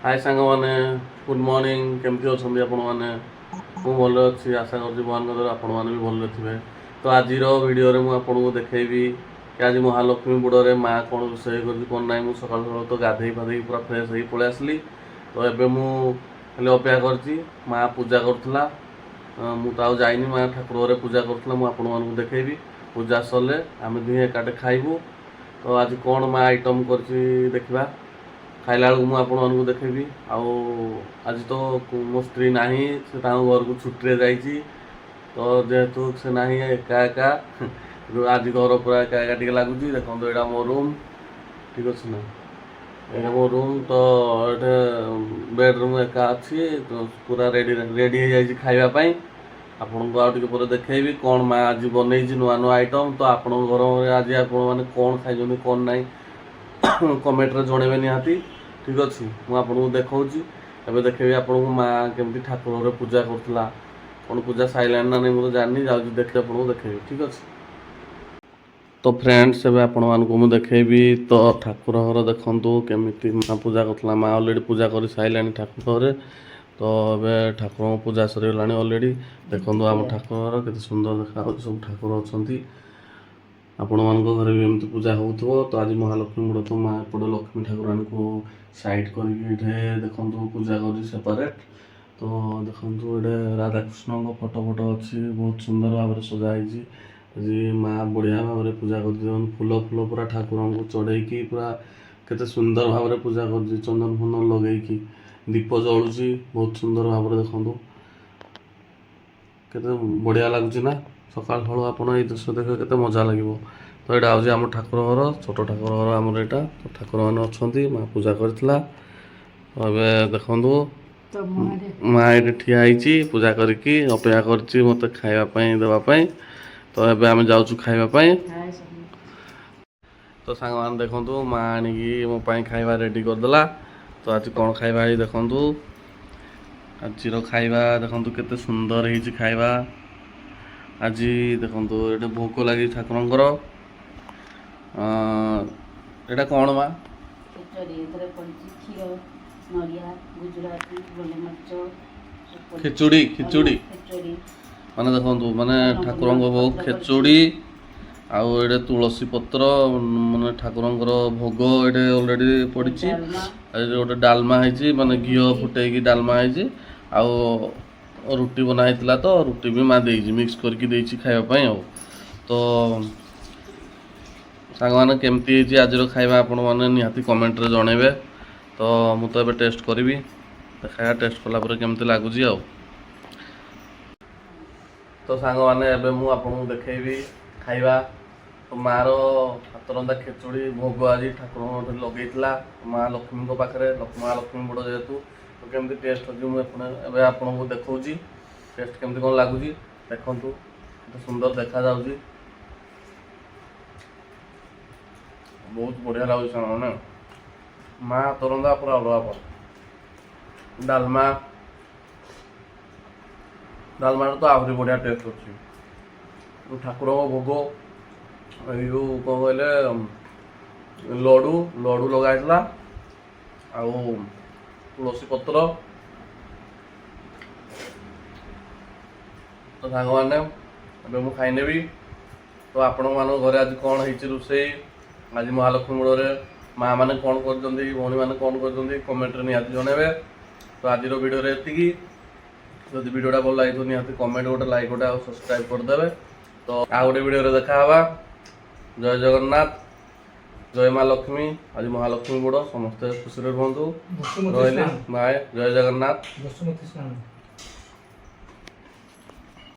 ହାଏ ସାଙ୍ଗମାନେ, good morning. କେମିତି ଅଛନ୍ତି ଆପଣମାନେ? ମୁଁ ଭଲରେ ଅଛି। ଆଶା କରୁଛି ଭଗବାନଙ୍କ ଦ୍ୱାରା ଆପଣମାନେ ବି ଭଲରେ ଥିବେ। ତ ଆଜିର ଭିଡ଼ିଓରେ ମୁଁ ଆପଣଙ୍କୁ ଦେଖେଇବି କି ଆଜି ମହାଲକ୍ଷ୍ମୀ ବୁଡ଼ରେ ମା କ'ଣ ରୋଷେଇ କରୁଛି, କ'ଣ ନାହିଁ। ମୁଁ ସକାଳୁ ସକାଳୁ ତ ଗାଧେଇ ଫାଧେଇ ପୁରା ଫ୍ରେଶ୍ ହେଇକି ପଳେଇ ଆସିଲି। ତ ଏବେ ମୁଁ ଖାଲି ଅପେକ୍ଷା କରିଛି। ମା ପୂଜା କରୁଥିଲା, ମୁଁ ତ ଆଉ ଯାଇନି। ମା ଠାକୁର ଘରେ ପୂଜା କରୁଥିଲା, ମୁଁ ଆପଣମାନଙ୍କୁ ଦେଖେଇବି। ପୂଜା ସରିଲେ ଆମେ ଦୁହେଁ ଏକାଠି ଖାଇବୁ। ତ ଆଜି କ'ଣ ମା ଆଇଟମ୍ କରିଛି ଦେଖିବା। ଖାଇଲା ବେଳକୁ ମୁଁ ଆପଣମାନଙ୍କୁ ଦେଖେଇବି। ଆଉ ଆଜି ତ ମୋ ସ୍ତ୍ରୀ ନାହିଁ, ସେ ତାଙ୍କ ଘରକୁ ଛୁଟିରେ ଯାଇଛି। ତ ଯେହେତୁ ସେ ନାହିଁ, ଏକା ଏକା ଆଜି ଘର ପୁରା ଏକା ଏକା ଟିକେ ଲାଗୁଛି। ଦେଖନ୍ତୁ, ଏଇଟା ମୋ ରୁମ୍, ଠିକ୍ ଅଛି ନା? ଏଇଟା ମୋ ରୁମ୍। ତ ଏଠି ବେଡ଼୍ରେ ମୁଁ ଏକା ଅଛି। ତ ପୁରା ରେଡ଼ି ରେଡ଼ି ହେଇଯାଇଛି ଖାଇବା ପାଇଁ। ଆପଣଙ୍କୁ ଆଉ ଟିକେ ପରେ ଦେଖେଇବି କ'ଣ ମା ଆଜି ବନେଇଛି ନୂଆ ନୂଆ ଆଇଟମ୍। ତ ଆପଣଙ୍କ ଘରରେ ଆଜି ଆପଣମାନେ କ'ଣ ଖାଇଛନ୍ତି, କ'ଣ ନାହିଁ, କମେଣ୍ଟରେ ଜଣେଇବେ ନିହାତି। ଠିକ୍ ଅଛି, ମୁଁ ଆପଣଙ୍କୁ ଦେଖାଉଛି। ଏବେ ଦେଖେଇବି ଆପଣଙ୍କୁ ମା କେମିତି ଠାକୁର ଘରେ ପୂଜା କରୁଥିଲା। କ'ଣ ପୂଜା ସାରିଲାଣି ନା ନାହିଁ, ମୁଁ ତ ଜାଣିନି। ଯାଉଛି ଦେଖି ଆପଣଙ୍କୁ ଦେଖେଇବି, ଠିକ୍ ଅଛି? ତ ଫ୍ରେଣ୍ଡସ୍, ଏବେ ଆପଣମାନଙ୍କୁ ମୁଁ ଦେଖେଇବି। ତ ଠାକୁର ଘର ଦେଖନ୍ତୁ କେମିତି ମା ପୂଜା କରୁଥିଲା। ମା ଅଲରେଡ଼ି ପୂଜା କରି ସାରିଲାଣି ଠାକୁର ଘରେ। ତ ଏବେ ଠାକୁରଙ୍କ ପୂଜା ସରିଗଲାଣି ଅଲରେଡ଼ି। ଦେଖନ୍ତୁ, ଆମ ଠାକୁର ଘର କେତେ ସୁନ୍ଦର ଦେଖାଯାଉଛି, ସବୁ ଠାକୁର ଅଛନ୍ତି। ଆପଣମାନଙ୍କ ଘରେ ବି ଏମିତି ପୂଜା ହେଉଥିବ। ତ ଆଜି ମହାଲକ୍ଷ୍ମୀ ବୁଡ଼। ତ ମା ଏପଟେ ଲକ୍ଷ୍ମୀ ଠାକୁରାଣୀକୁ ସାଇଡ଼୍ କରିକି ଏଇଠି ଦେଖନ୍ତୁ ପୂଜା କରୁଛି ସେପାରେଟ୍। ତ ଦେଖନ୍ତୁ, ଏଇଠି ରାଧାକୃଷ୍ଣଙ୍କ ଫଟୋ ଫଟୋ ଅଛି, ବହୁତ ସୁନ୍ଦର ଭାବରେ ସଜା ହେଇଛି। ଆଜି ମା ବଢ଼ିଆ ଭାବରେ ପୂଜା କରୁଛି। ଦେଖନ୍ତୁ, ଫୁଲ ଫୁଲ ପୁରା ଠାକୁରଙ୍କୁ ଚଢ଼େଇକି ପୁରା କେତେ ସୁନ୍ଦର ଭାବରେ ପୂଜା କରୁଛି। ଚନ୍ଦନ ଫନ୍ଦନ ଲଗେଇକି ଦୀପ ଜଳୁଛି ବହୁତ ସୁନ୍ଦର ଭାବରେ। ଦେଖନ୍ତୁ, କେତେ ବଢ଼ିଆ ଲାଗୁଛି ନା? ସକାଳୁ ସକାଳୁ ଆପଣ ଏଇ ଦୃଶ୍ୟ ଦେଖିବେ, କେତେ ମଜା ଲାଗିବ। ତ ଏଇଟା ହେଉଛି ଆମ ଠାକୁର ଘର, ଛୋଟ ଠାକୁର ଘର ଆମର ଏଇଟା। ତ ଠାକୁରମାନେ ଅଛନ୍ତି, ମା ପୂଜା କରିଥିଲା। ତ ଏବେ ଦେଖନ୍ତୁ, ମା ଏଇଠି ଠିଆ ହେଇଛି ପୂଜା କରିକି, ଅପେକ୍ଷା କରିଛି ମୋତେ ଖାଇବା ପାଇଁ ଦେବା ପାଇଁ। ତ ଏବେ ଆମେ ଯାଉଛୁ ଖାଇବା ପାଇଁ। ତ ସାଙ୍ଗମାନେ, ଦେଖନ୍ତୁ, ମା ଆଣିକି ମୋ ପାଇଁ ଖାଇବା ରେଡ଼ି କରିଦେଲା। ତ ଆଜି କ'ଣ ଖାଇବା ହେଇଛି ଦେଖନ୍ତୁ। ଆଜିର ଖାଇବା ଦେଖନ୍ତୁ, କେତେ ସୁନ୍ଦର ହେଇଛି ଖାଇବା ଆଜି। ଦେଖନ୍ତୁ, ଏଇଟା ଭୋଗ ଲାଗିଛି ଠାକୁରଙ୍କର। ଏଇଟା କ'ଣ ମା? ଖେଚୁଡ଼ି। ଏଥିରେ ପଡ଼ିଛି କ୍ଷୀର, ନଡ଼ିଆ, ଗୁଜୁରାତି, ଗୋଲମରିଚ ସବୁ ପଡ଼ିଛି। ଖେଚୁଡ଼ି, ଖେଚୁଡ଼ି। ଖେଚୁଡ଼ି। ମାନେ ଦେଖନ୍ତୁ, ମାନେ ଠାକୁରଙ୍କ ଭୋଗ ଖେଚୁଡ଼ି। ଆଉ ଏଇଟା ତୁଳସୀ ପତ୍ର, ମାନେ ଠାକୁରଙ୍କର ଭୋଗ ଏଇଠି ଅଲରେଡ଼ି ପଡ଼ିଛି। ଡାଲମା। ଆଉ ଏଠି ଗୋଟେ ଡାଲମା ହେଇଛି, ମାନେ ଘିଅ ଫୁଟେଇକି ଡାଲମା ହେଇଛି। ଆଉ ରୁଟି ବନା ହେଇଥିଲା, ତ ରୁଟି ବି ମା ଦେଇଛି, ମିକ୍ସ କରିକି ଦେଇଛି ଖାଇବା ପାଇଁ। ଆଉ ତ ସାଙ୍ଗମାନେ, କେମିତି ହେଇଛି ଆଜିର ଖାଇବା, ଆପଣମାନେ ନିହାତି କମେଣ୍ଟରେ ଜଣେଇବେ। ତ ମୁଁ ତ ଏବେ ଟେଷ୍ଟ କରିବି। ଖାଇବା ଟେଷ୍ଟ କଲା ପରେ କେମିତି ଲାଗୁଛି। ଆଉ ତ ସାଙ୍ଗମାନେ, ଏବେ ମୁଁ ଆପଣଙ୍କୁ ଦେଖେଇବି ଖାଇବା। ତ ମାର ହାତରନ୍ଧା ଖେଚୁଡ଼ି ଭୋଗ ଆଜି ଠାକୁରଙ୍କ ଠି ଲଗେଇଥିଲା ମା ଲକ୍ଷ୍ମୀଙ୍କ ପାଖରେ। ମା ଲକ୍ଷ୍ମୀ ବୁଡ଼ ଯେହେତୁ, ତ କେମିତି ଟେଷ୍ଟ ଅଛି ମୁଁ ଆପଣ ଏବେ ଆପଣଙ୍କୁ ଦେଖାଉଛି। ଟେଷ୍ଟ କେମିତି କ'ଣ ଲାଗୁଛି ଦେଖନ୍ତୁ, କେତେ ସୁନ୍ଦର ଦେଖାଯାଉଛି। ବହୁତ ବଢ଼ିଆ ଲାଗୁଛି ସାଙ୍ଗମାନେ। ମା ହାତରନ୍ଧା ପୁରା ଅଲଗା ପ୍ରକାର। ଡାଲମା, ଡାଲମାର ତ ଆହୁରି ବଢ଼ିଆ ଟେଷ୍ଟ ଅଛି। ଯୋଉ ଠାକୁରଙ୍କ ଭୋଗ, ଏଇ ଯୋଉ କ'ଣ କହିଲେ, ଲଡ଼ୁ, ଲଡ଼ୁ ଲଗା ହେଇଥିଲା ଆଉ ତୁଳସୀ ପତ୍ର। ତ ସାଙ୍ଗମାନେ, ଏବେ ମୁଁ ଖାଇନେବି। ତ ଆପଣମାନଙ୍କ ଘରେ ଆଜି କ'ଣ ହେଇଛି ରୋଷେଇ, ଆଜି ମହାଲକ୍ଷ୍ମୀ ବୁଡ଼ରେ ମା ମାନେ କ'ଣ କରୁଛନ୍ତି, ଭଉଣୀମାନେ କ'ଣ କରୁଛନ୍ତି, କମେଣ୍ଟରେ ନିହାତି ଜଣେଇବେ। ତ ଆଜିର ଭିଡ଼ିଓରେ ଏତିକି। ଯଦି ଭିଡ଼ିଓଟା ଭଲ ଲାଗିଥିବ, ନିହାତି କମେଣ୍ଟ ଗୋଟେ, ଲାଇକ୍ ଗୋଟେ ଆଉ ସବସ୍କ୍ରାଇବ୍ କରିଦେବେ। ତ ଆଉ ଗୋଟେ ଭିଡ଼ିଓରେ ଦେଖା ହେବା। ଜୟ ଜଗନ୍ନାଥ, ଜୟ ମା ଲକ୍ଷ୍ମୀ। ଆଜି ମହାଲକ୍ଷ୍ମୀ ବୁଡ଼, ସମସ୍ତେ ଖୁସିରେ ରୁହନ୍ତୁ। ବସୁମତୀ ରହିଲି ସ୍ନାନ। ବାଏ, ଜୟ ଜଗନ୍ନାଥ। ବସୁମତୀ ସ୍ନାନ।